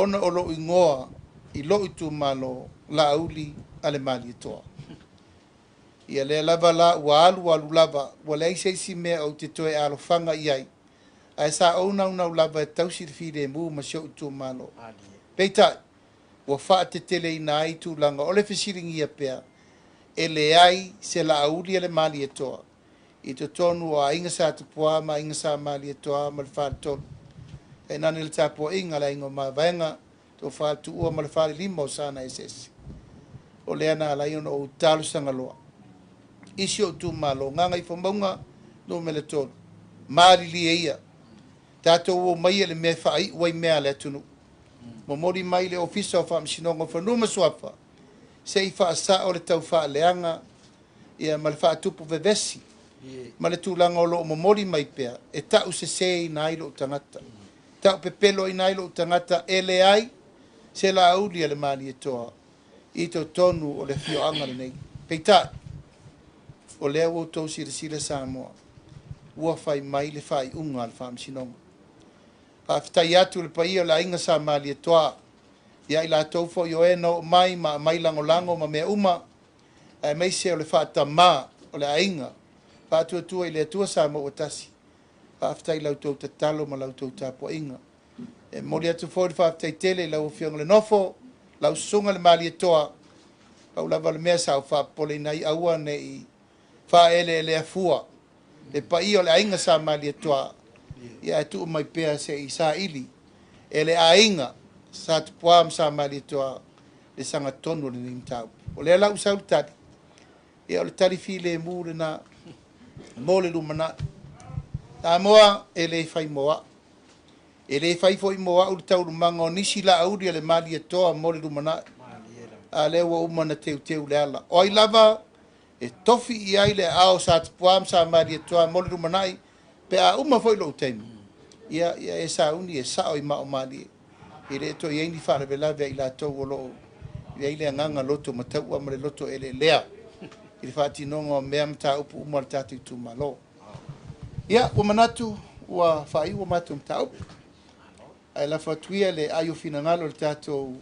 Ona o lou igoa i lou itumalo Laauli a le Malietoa. Ia lea lava la ua alu alu lava, ua leai se isi mea ou te toe alofaga i ai, ae sa ou naunau lava e tausi le filemu ma si ou itumalo. Peitai, ua faateteleina ai tulaga o le fesiligia pea e leai se Laauli a le Malietoa i totonu o Aiga Sa Tupua ma Aiga Sa Malietoa ma le Faletolu. Tainane le tapuaiga a le Aiga o Mavaega, Tofa Tuua ma le Falelima o Sana Eseese. O lea na ala ai ona ou talosaga loa i si ou itumalo Gagaifomauga Nu.3, malilie ia, tatou omai i le mea e faaiu ai mea a le atunuu. Momoli mai le Ofisa o Faamasinoga o Fanua ma Suafa se i faasao le taufaaleaga ia ma le faatupu vevesi ma le tulaga o lo o momoli mai pea e tauseseina ai lou tagata, taupepeloina ai lou tagata, e leai se Laauli a le Malietoa i totonu o le afioaga lenei. Peitai, o lea ua outou silasila Samoa, ua fai mai le faaiuga a le Faamasinoga. Faafetai atu i le paia o le Aiga Sa Malietoa, ia i latou foi o e na oo mai ma aumai lagolago ma mea uma, aemaise o le faatamā o le aiga Faatuatua i le Atua Samoa ua tasi. Faafetai i la outou tatalo ma la outou tapuaiga. E momoli atu foi le faafetai tele i lau Afioga i le Nofo, lau Susuga i le Malietoa, pau lava le mea sa ou faapopoleina ai, aua ne i faaeleelea fua le paia o le Aiga Sa Malietoa, ia ae tuu mai pea se i saili e le Aiga Sa Tupua ma Sa Malietoa le sagatonu o lenei mataupu. O lea la ua sau le tali, ia o le tali filemu lena mo le lumanai. Samoa, e le fai mo au. E le fai foi mo au le taualumaga o nisi Laauli a le Malietoa mo le lumanai. A lea ua uma ona teuteu le ala. O ai lava e tofi i ai le aao o Sa Tupua ma Sa Malietoa mo le lumanai, pe a uma foi lou taimi, ia, ia e sauni e sao i Maomalie. E le toe i ai ni faalavelave a i latou o lo o i ai le agaga loto mataua ma le loto eleelea i le faatinoga o mea mataupu uma a le tatou itumalo. Ia, ua manatu ua faaiu a matou mataupu, ae lafo atu ia le ai o finagalo i le tatou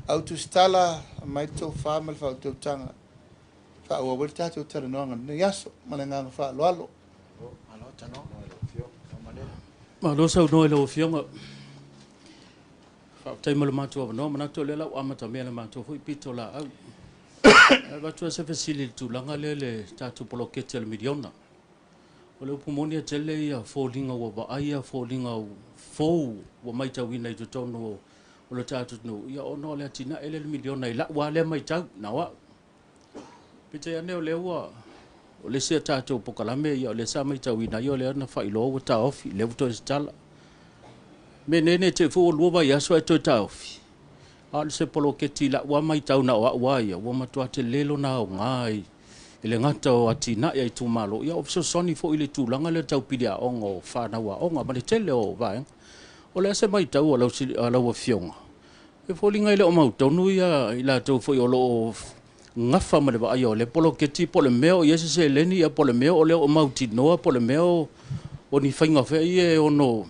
autusitala, aumai le tofa ma le faautautaga e faaauau ai le tatou talanoaga i lenei aso. Ma le agaga faaaloalo. Malo saunoa i lau Afioga. Faafetai mo le matou avanoa. Manatu o lea la ua amatamea le matou foi pito laau. E avatu lava se fesili i le tulaga lea i le tatou poloketi a le miliona. O le upu moni e tele ia foliga ua vaaia, foliga fou ua matauina i totonu o le tatou atunuu, ia ona o le atinae lea i le miliona i lau lava lea matau, na o au. Peitai ane o lea ua, o le isi a tatou polokalame, ia o lea sa matauina ai o lea na faailoa ua taofi, lea ua toe tatala. Me nei ne i te i foi ua 2 vaiaso ae toe taofi. A o se poloketi i lau lava matau na o au lava ia, ua matua tele lona aoga i le gata o atinae a itumalo, ia o fesoasoani foi i le tulaga lea tau piliaoga o fanau aoga ma le tele o vaega. O le a se matau a lau Afioga? E foliga e le o mautonu ia i latou foi o lo o gafa ma le vaaia o le poloketi, po o le mea o i ai se seleni, ia po o le mea o lea o mautinoa, po o le mea o ni faiga foi ia e ono...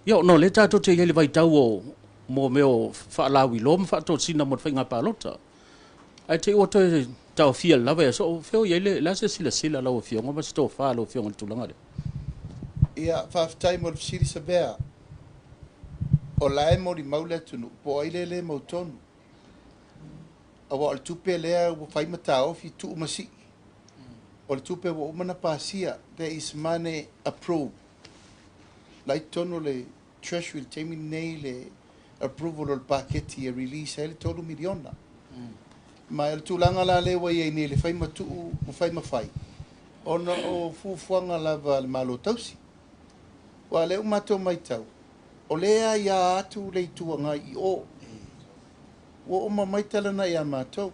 Ia, ona o lea tatou te i ai i le vaitau o mo mea o faalauiloa ma faatosina mo le faiga palota. Ae te i ua toe taofia le lava ia so fea o i ai le a se silasila lau Afioga ma se tofa lau Afioga i le tulaga lea? Ia, faafetai mo le fesili Savea. O la e molimau le atunuu, po o ai lea e le mautonu. Aua o le tupe lea ua fai ma taofi tuu ma sii. O le tupe ua uma ona pasia, there is money approved. La i totonu o le Treasury i le taimi lenei le approval o le paketi e release ai le $3 miliona. Ma o le tulaga la lea ua i ai nei le fai ma tuu ma fai ma fai, ona o fuafuaga lava a le Malo tausi. Aua o lea ua matou matau, o lea e aia atu le Itu Agai i o. Ua uma mai tala na ia matou.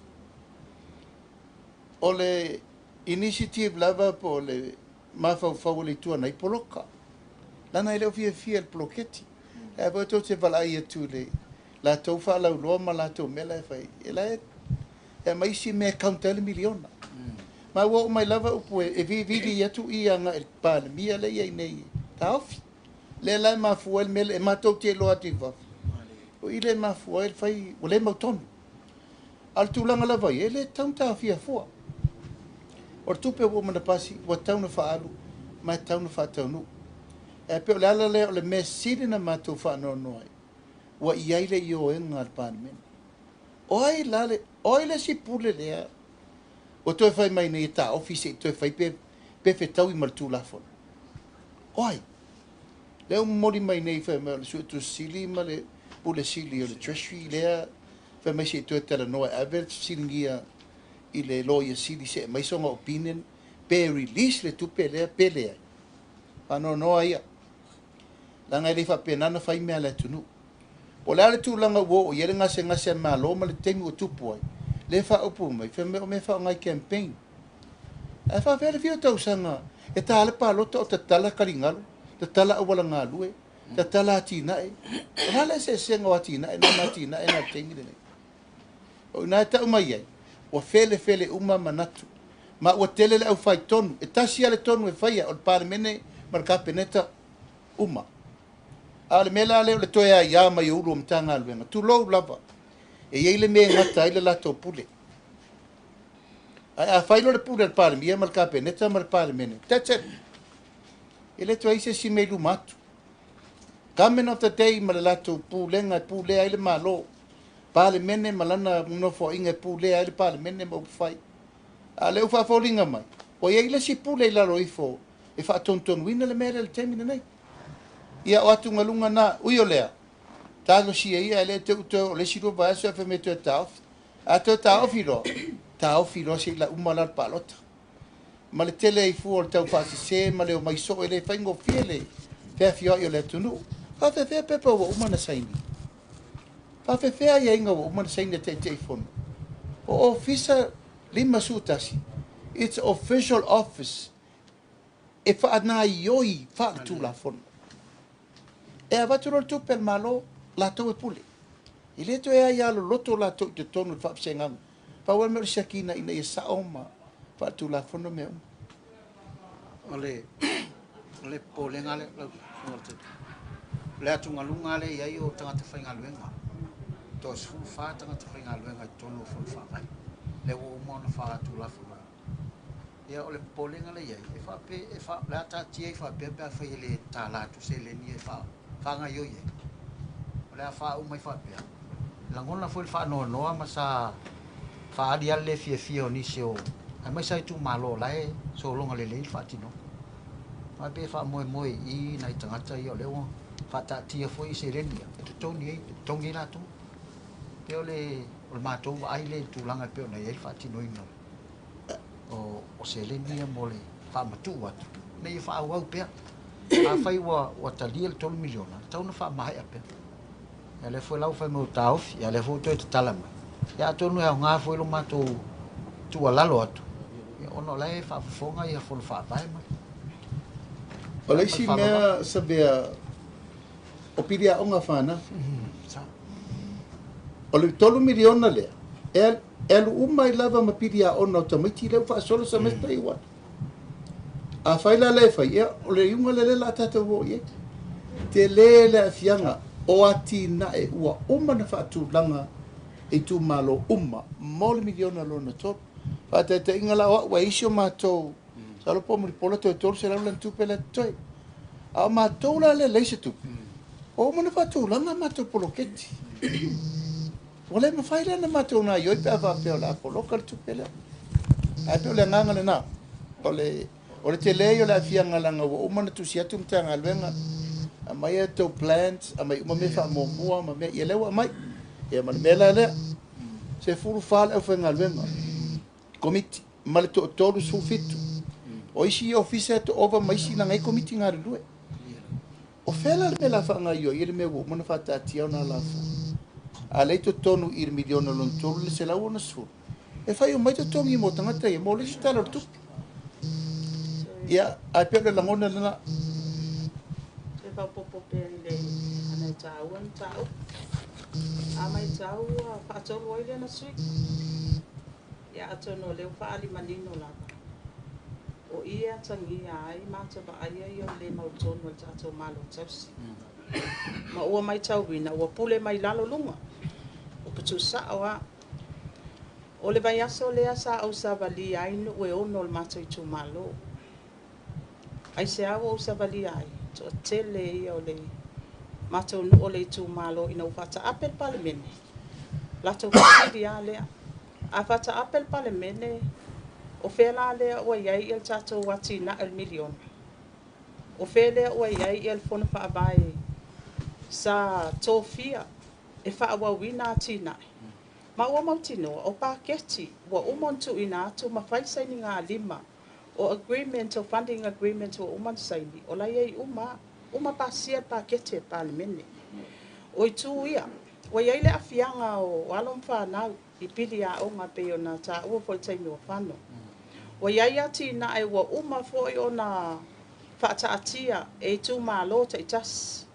O le initiative lava po o le mafaufau o le Itu Agai poloka. Leaga e le o fiafia i le poloketi. Ae foi tou te valaai atu i le latou faalauiloa ma latou mea la e fai, e la e aumai isi mea e counter ai le miliona. Ma ua oo mai lava upu e vivili atu i agai i le Palemia lea e i ai nei e taofi. Lea la e mafua ai le mea lea e matou te iloa atu i fafo, o i lea e mafua ai le fai ua le mautonu. A o le tulaga lava ia, e le tatau ona taofia fua. O le tupe ua uma ona pasi, ua tatau ona faaalu ma e tatau ona faataunuu. E pei o le ala lea o le mea sili na matou faanoanoa ai, ua i ai le ioega a le Palemene. O ai la le, o ai le isi pule lea ua toe fai mai nei e taofi se i toe fai pe fetaui ma le Tulafono? O ai? Lea ua momoli mai nei fai mai o le Suetusi Sili ma le Pule Sili o le Treasury lea fai mai se i toe talanoa e ave le fesiligia i le Loia Sili se i aumai sona opinion pe release le tupe lea pe leai. Faanoanoa ia. Leaga e le faapena ona fai mea a le atunuu. Po o le a le tulaga ua oo i ai le gasegase a le Malo ma le taimi ua tupu ai, lea e faaupu mai, fai mai o mea e faaaoga i campaign. Ae faafefea le fia o tausaga e ta le palota o tatala taligalu, tatala auala galue, tatala atinae. O le a le eseesega o atinae na ma atinae na i le taimi lenei? O i ina e tau mai ai, ua felefele uma manatu, ma ua tele le aufai tonu. E tasi lava le tonu e faia, o le Palemene ma le Kapeneta uma. A o le mea la lea o le toe aia mai o Ulu o Matagaluega, tulou lava, e i ai le mea e gata ai le latou pule. Ae a fai loa le pule a le Palemia ma le Kapeneta ma le Palemene, that's it. E le toe i ai se isi mea i luma atu. Government of the day ma le latou pulega e pulea ai le Malo, Palemene ma lana nofoaiga e pulea ai le Palemene ma upufai. A o lea ua faafoliga mai, ua i ai le isi pule i lalo ifo e faatonutonuina le mea lea i le taimi lenei. Ia, o atugaluga na, ui o lea, talosia ia e le te u toe o le isi 2 vaiaso e fai mai toe taofi. A toe taofi loa, taofi loa se i la uma la le palota. Ma le tele ai fua o le tau faasese ma le omai soo e le faigofie le feafioai o le atunuu. Faafefea pepa ua uma na saini? Faafefea aiaiga ua uma na saini a Taitaifono? O ofisa 51, it's official office e faanaioi faaletulafono. E avatu loa le tupe a le Malo, latou e pule. E le toe aia loloto latou i totonu o le faavasegaga. Pau lava le mea o le siakiina ina ia sao ma faaletulafono mea uma. O le popolega lea, lau Afioga, o le atugaluga lea e i ai o tagata faigaluega. 14 tagata faigaluega i totonu o Fono Faavae. Lea ua uma ona faatulafono. Ia, o le popolega lea e i ai, e faapea, o le a taatia ai faapea pe afai e le tala atu seleni e faagaioi ai. O le a faauma ai faapea. Lagona foi le faanoanoa ma sa faaali lava le le fiafia o nisi o aemaise lava itumalo o la e sologa lelei le faatinoga. Ae pei e faamoemoe i i nai tagata ia o lea ua faataatia foi seleni ia e totogi ai latou. Pei o le matou vaai lea i le tulaga e pei ona i ai le faatinoina o seleni ia mo le faamatuu atu, ina ia faaauau pea. Afai ua talia le $3 miliona, e tatau ona faamaea pea. Ia lea foi la ua fai mai ua taofi, ia lea foi ua toe tatala mai. Ia atonu e aoga foi lo matou tuualalo atu, ia ona o la e faafofoga ia Fono Faavae ma. O le isi mea Savea, o piliaoga fanau. O le $3 miliona lea, e alu uma ai lava ma piliaoga o tamaiti lea ua faasolo semester i ua. A fai la lea e fai, ia, o le iuga lea lea la tatou o i ai. Tele le aafiaga o atinae ua uma na faatulaga i itumalo uma mo le miliona lona tolu. Faataitaiga la o au e isi o matou, masalo po o Mulipola toe 300 lana tupe lea totoe. A o matou la lea leai se tupe, ua uma na faatulaga matou poloketi. Ua le mafai la ona matou gaioi pe a faapea o le a poloka le tupe lea. Ae pei o le agaga lena. O le tele ia o le aafiaga leaga ua uma ona tusi atu Matagaluega, aumai a outou plans, aumai uma mea faamuamua ma mea, ia lea ua aumai. Ia ma le mea la lea, 14 le aufaigaluega, komiti, ma le toatolu 17. O isi ofisa e toova ma isi laga ai komiti galulue. O fea la le mea la faagaioi ai le mea ua uma ona faataatia ona alafua. A lea i totonu i le miliona lona tolu le 160, e fai o mai totogi mo tagata ia mo le isi tala o le tupe. Ia, ae pei o le lagona lena. E faaopoopo pea i le ana e taua le mataupu. A matau ua faatolu ai lea na sui. Ia atonu o lea ua faaali manino lava. O i e atagia ai ma atavaaia ia o le lē mautonu a le tatou Malo tausi. Ma ua maitauina ua pule mai lalo luga, upu tuusao a. O le vaiaso lea sa ou savalia ai nuu e ono o le matou itumalo. Aisea ua ou savalia ai? Toatele ia o le matou nuu o le itumalo ina ua faataape le Palemene, latou fesili lava lea. A faataape le Palemene, o fea la lea ua i ai le tatou atinae o le miliona? O fea lea ua i ai le fono faavae sa tofia e faaauauina atinae? Ma ua mautinoa o paketi ua uma ona tuuina atu ma fai sainigalima o agreement o funding agreement ua uma ona saini, o la e i ai uma, uma pasia le paketi e le Palemene. O itu ia, ua i ai le aafiaga o alo ma fanau i pili aoga e pei ona taua foi i le taimi ua fano. Ua i ai atinae ua uma foi ona faataatia e itumalo taitasi.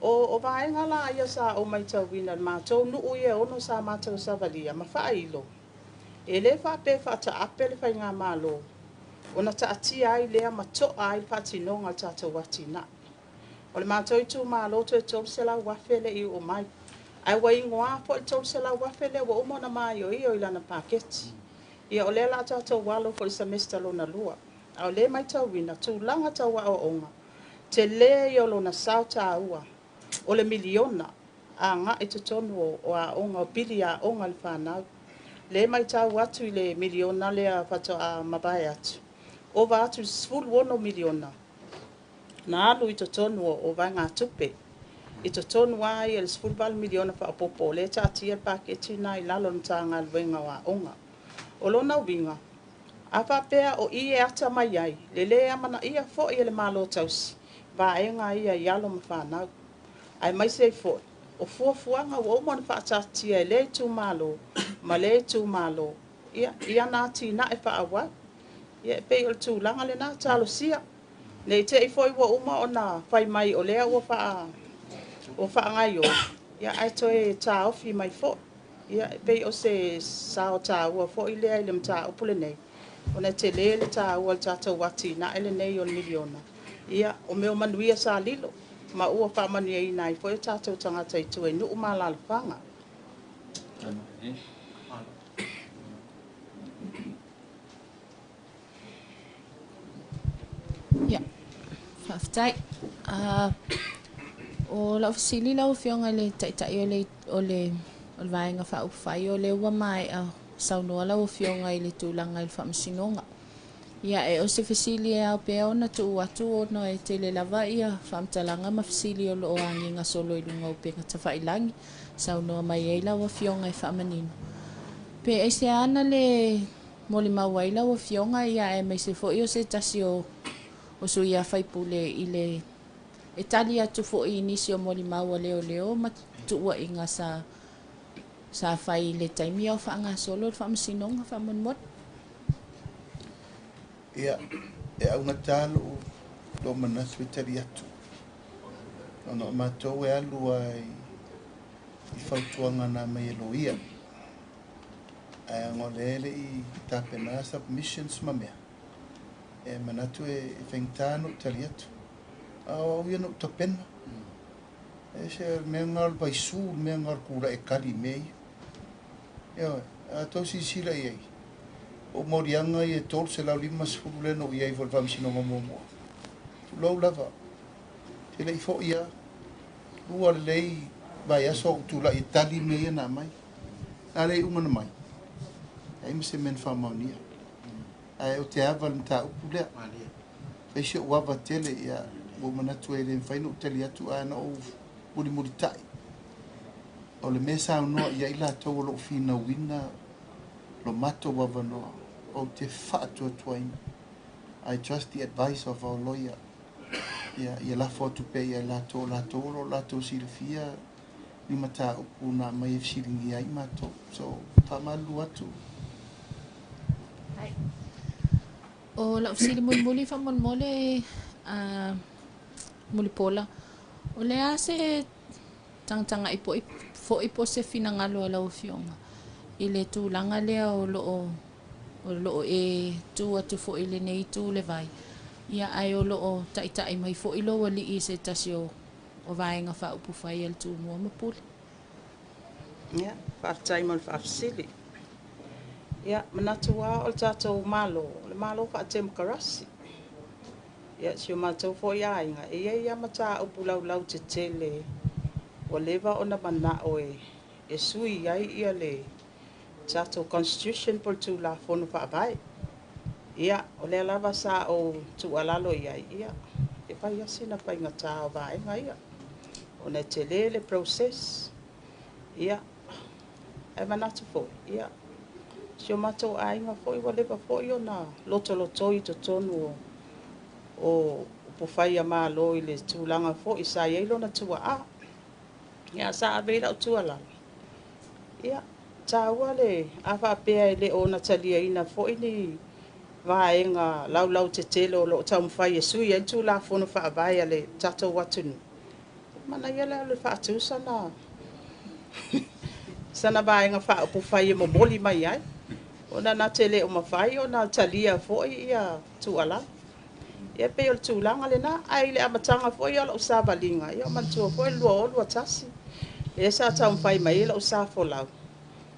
O vaega la ia sa ou matauina i le matou nuu ia e ono sa matou savalia ma faailo, e le faapea e faataape le faigamalo ona taatia ai lea ma toa ai le faatinoga o le tatou atinae. O le matou itumalo toe $300,000 le i oo mai, ae ua igoa foi le $300,000 lea ua uma ona maioio i lana paketi. Ia o lea o le a tatou alo foi i le semester lona lua. A o lea e matauina tulaga tau aoaoga, tele ia o lona sao taua o le miliona agai i totonu o aoga, o pili aoga a le fanau. Lea e matau atu i le miliona lea faatoa mavae atu, ova atu i le $16 miliona na alu i totonu o vaegatupe. I totonu lava ia le $18 miliona faaopoopo o lea e taatia le paketi lena i lalo o le Matagaluega o Aoga. O lona uiga, a faapea o i e ata mai ai le lē amanaia foi e le Malo tausi vaega ia i alo ma fanau, aemaise ai foi o fuafuaga ua uma ona faataatia e lea itumalo ma lea itumalo ia i ana atinae faaauau. Ia e pei o le tulaga lena, talosia ne i te i foi ua uma ona fai mai o lea ua faagaoioi, ia ae toe taofi mai foi. Ia e pei o se sao taua foi lea i le mataupu lenei, ona e tele le taua o le tatou atinae lenei o le miliona. Ia o mea o manuia sa lilo ma ua faamanuiaina ai foi o tatou tagata i tua i nuu ma alaalafaga. Ia, faafetai. O lau fesili lau Afioga i le Taitai o le, o le, o le Vaega Faaupufai, o lea ua maea saunoa lau Afioga i le tulaga i le Faamasinoga. Ia, e o se fesili e ao pea ona tuu atu ona e tele lava ia faamatalaga ma fesili o lo o agiga solo i luga o upega tafailagi, saunoa mai ai lau Afioga e faamanino. Pe aisea ana le molimau ai lau Afioga, ia aemaise foi o se tasi o sui usufono i le e tali atu foi i nisi o molimau a leoleo ma tuuaiga sa fai i le taimi a o faagasolo le Faamasinoga faamolemole. Ia, e augata lou manatu e tali atu, ona o matou e alu lava i fautuaga na aumai e loia. Ae ona o lea e le i tapena submissions ma mea, e manatu e faigata ona ou tali atu. A o au ia na ou tapena. E ese le mea lena o le vaisu, le mea lena o le tulai e tali i mea ia. Ioe, a outou silasila i ai, o moliaga ia e 350 lea na ou i ai foi i le Faamasinoga muamua. Tulou lava, te le i foi lava. Lua lelei vaiaso o ou tulai e tali mea ia na aumai. A le iuga na mai, leai ma se mea na faamaonia. Ae ou te ava i le mataupu lea. Fai si ou ava tele, ia, ua ou manatu e le mafai ona ou tali atu, ae na ou mulimulitai. O le mea e saunoa i ai latou o lo o finauina lo matou avanoa, ou te faatuatuaina. I trust the advice of our lawyer. Ia, ia lafo atu pea ia i latou, o latou o lo o latou silafia ni mataupu na aumai e fesiligia ai matou. So, faamalulu atu. O lau fesili mulimuli faamolemole a Mulipola, o le a se tagatagai foi po o se finagalo a lau Afioga i le tulaga lea o lo o o loo e tu atu foi i lenei itu o le vai, ia ae o loo taitai mai foi lou alii i se tasi o Vaega Faaupufai a le Tumua ma Pule. Ia, faafetai mo le faafesili. Ia, manatu lava o le tatou Malo, o le Malo faatemokarasi. Ia, si o matou foi aiga, e i ai lava mataupu laulautetele ua leva ona manao e sui ai ia le tatou Constitution po o le Tulafono Faavae. Ia, o lea lava sa ou tuualalo i ai, ia, e fai lava sina faigata o vaega ia, ona e tele le process. Ia, ae manatu foi, ia, si o matou aiga foi ua leva foi ona lotolotoi i totonu o upufai a Malo i le tulaga foi sa i ai lona tuaa. Ia, sa ave ai lau tuualalo, ia, taua le a faapea e le o taliaina foi ni vaega laulautetele o loo taumafai e sui ai le Tulafono Faavae a le tatou atunuu. Manaia lea o le faatu sana vaega faaupufai e momoli mai ai, ona na te le o mafai ona talia foi ia tuualalo. Ia pei o le tulaga lena. Ae i le amataga foi o lau savaliga, ia manatua foi le 2021, lea sa taumafai mai ai lau sa folau,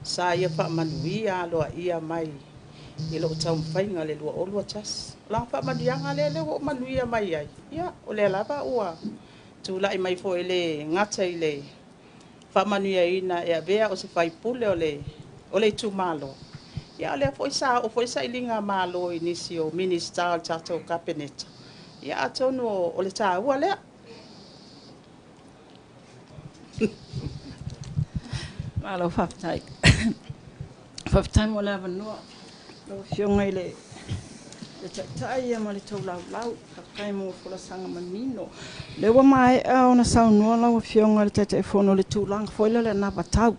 sa ia faamanuia aloaia mai i lou taumafaiga le 2021. O lana faamanuiaga lea lea ua ou manuia mai ai, ia o lea lava ua tulai mai foi le gata i le faamanuiaina e avea o se faipule o le itumalo. Ia o lea foi sa oo foi sailiga malo i nisi o Minisita o le tatou Kapeneta. Ia atonu o le taua lea. Malo faafetai. Faafetai mo le avanoa. Lau Afioga i le Taitai ia ma le taulaulau, faafetai mo folasaga manino. Lea ua maea ona saunoa lau Afioga i le Taitaifono i le tulaga foi lea o le anavatau,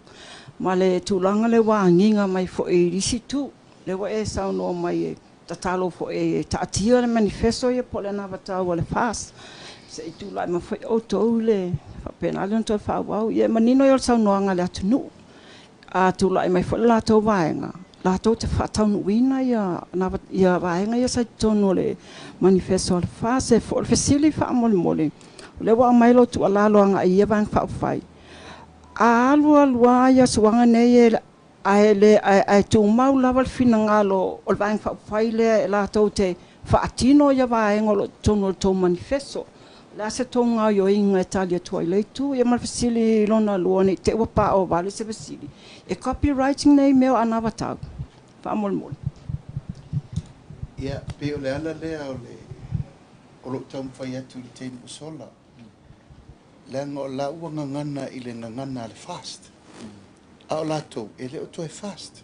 ma le tulaga lea ua agiga mai foi i isi itu. Lea ua e saunoa mai e tatalo foi e taatia le manifesto ia po o le anavatau a le FAST, se i tulai mai foi outou le faapena lea ona toe faaauau. Ia e manino ia o le saunoaga a le atunuu. A tulai mai foi le latou vaega, latou te faataunuuina ia vaega ia sa i totonu o le manifesto a le FAST. E o le fesili faamolemole, o lea ua aumai lou tuualalo agai i ia Vaega Faaupufai. A alu alu lava ia suaga nei ae tumau lava le finagalo o le Vaega Faaupufai lea e latou te faatino ia vaega o lo o totonu o le tou manifesto. O le a se tou gaoioiga e tali atu ai le itu? Ia ma le fesili lona lua, ne i te i ua paovale se fesili. E copywriting nei mea o anavatau? Faamolemole. Ia, pei o le ala lea o le o lou taumafai atu i le taimi ua sola. Leaga o la ua gagana i le gagana a le FAST. A o latou, e le o toe FAST.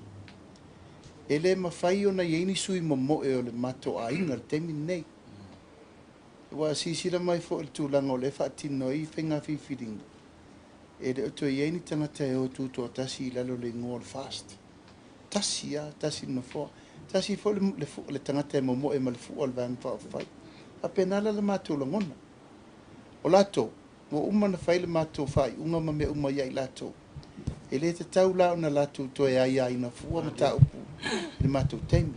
E le mafai ona i ai ni sui momoe o le matou aiga i le taimi lenei. Ua silasila mai foi i le tulaga o lea e faatino ai faiga filifiliga. E le o toe i ai ni tagata e o tutoatasi i lalo o le igoa o le FAST. Tasi lava, tasi le nofoa. Tasi foi le tagata e momoe ma le fua o le Vaega Faaupufai. Faapena la le matou lagona. O latou, ua uma ona fai le matou faaiuga ma mea uma ia i latou. E le tatau la ona latou toe aiaina fua mataupu i le matou taimi.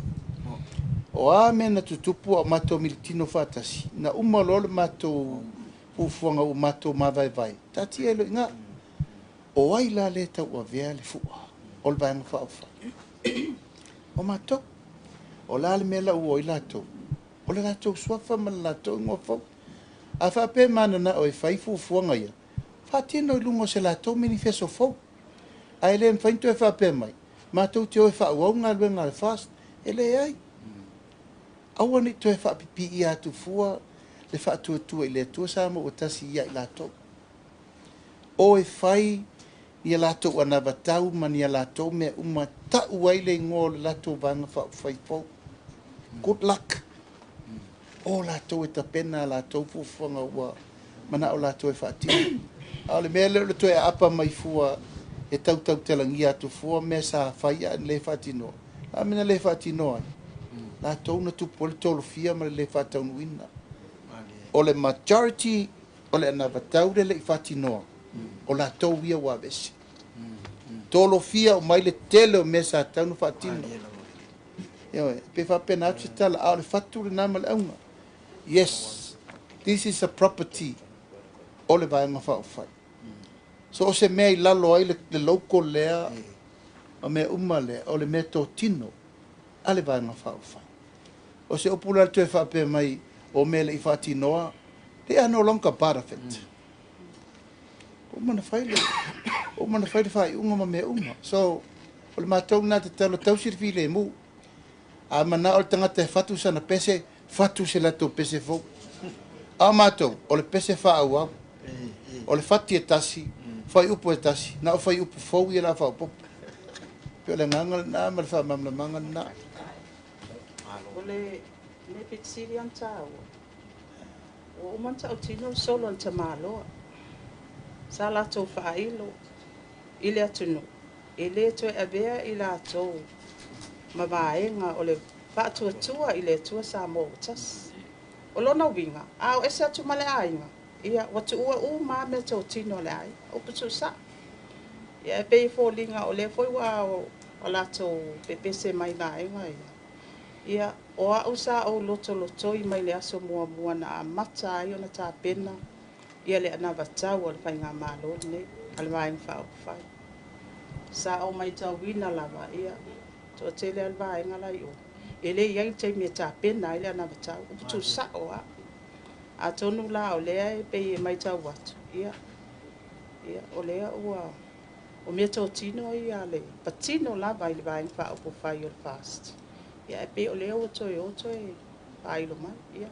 O a mea na tutupu a o matou militino faatasi, na uma loa le matou fuafuaga ua matou mavaevae, taatia ai loa i ina. O ai la lea e tauavea le fua o le Vaega Faaupufai? O matou. O le a le mea la ua o ai latou? O le latou suafa ma le latou igoa fou. A faapea e mananao e fai fuafuaga ia, faatino i luga o se latou manifesto fou. Ae le mafai ona toe faapea mai, matou te o e faaauau galuega a le FAST. E leai. Aua ne i toe faapipiia atu fua le faatuatua i le Atua Samoa ua tasi ia i latou. O e fai ni a latou anavatau ma ni a latou mea uma tau ai le igoa o le latou Vaega Faaupufai fou. Good luck. O latou e tapena a latou fuafuaga ua manao latou e faatino. A o le mea lea o le toe aapa mai fua e tautautalagia atu fua mea sa fai ae le faatinoa. A mea na le faatinoa ai, latou na tupu ai le tolofia ma le le faataunuuina. O le majority o le anavatau le le i faatinoa, o latou ia ua aveese. Tolofia o mai le tele o mea sa tau na faatino. Ioe, pe faapena atu se tala, a o le fatu lenā ma le auga. Yes, this is a property o le Vaega Faaupufai. So o se mea i lalo ai le logo lea ma mea uma lea, o le mea totino a le Vaega Faaupufai. O se upu la le toe faapea mai o mea le i faatinoa, they are no longer part of it. Ua uma ona fai le, ua uma ona fai le faaiuga ma mea uma. So, o le matou lena tatalo, tausi le filemu. A manao le tagata e fatu sana pese, fatu se latou pese fou. A o matou, o le pese faaauau. O le fati e tasi, fuaiupu e tasi, na o fuaiupu fou ia la faaopoopo. Pei o le agaga lena ma le faamalamalamaga lena. O le mea pito sili ona taua, ua uma ona tautino le solo a le tamaloa. Sa latou faailo i le atunuu, e lē toe avea i latou ma vaega o le Faatuatua i le Atua Samoa ua Tasi. O lona uiga, a o ese atu ma le aiga, ia ua tuua uma lava mea totino a le aiga, upu tuusao. Ia e pei e foliga o lea foi ua latou pepese mai vaega ia. Ia, o au sa ou lotolotoi mai le aso muamua na amata ai ona tapena ia le anavatau a le faigamalo lenei, a le Vaega Faaupufai. Sa ou matauina lava, ia, toatele lava le vaega la i o, e le i ai le taimi e tapena ai le anavatau, upu tuusao lava. Atonu la o lea e pei e matau atu, ia, ia o lea ua, o mea totino ia le patino lava i le Vaega Faaupufai o le FAST. Ia e pei o lea ua toe o toe faailo mai. Ia,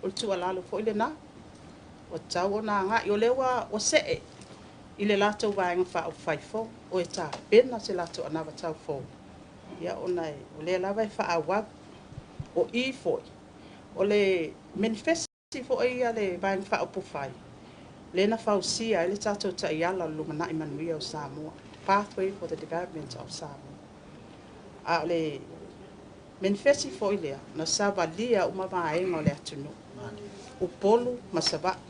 o le tuualalo foi lenā, ua tatau ona agai, o lea ua see i le latou Vaega Faaupufai fou, o e tapena se latou anavatau fou, ia ona o lea lava e faaauau. O i foi, o le manifesti foi ia le Vaega Faaupufai, lea na fausia ai le tatou taiala o le lumanai manuia o Samoa, Pathway for the Development of Samoa. A o le manifesti foi lea, na savalia uma vaega o le atunuu, Upolu ma Savaii.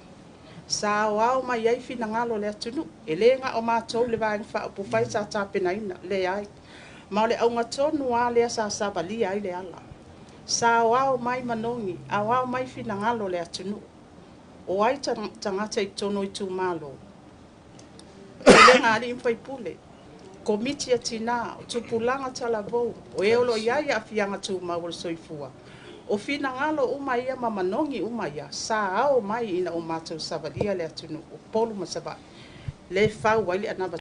Sa aoao mai ai finagalo o le atunuu, e lē gao matou le Vaega Faaupufai sa tapenaina, leai. Ma o le auga tonu lava lea sa savalia ai le ala. Sa aoao mai manogi, aoao mai finagalo o le atunuu. O ai tagata i totonu o itumalo? Pulega a alii ma faipule, komiti a tinā, o tupulaga talavou, o e o lo o i ai aafiaga tumau o le soifua. O finagalo uma ia ma manogi uma ia, sa ao mai ina o matou savalia le atunuu, Upolu ma Savaii, le fau ai le anava.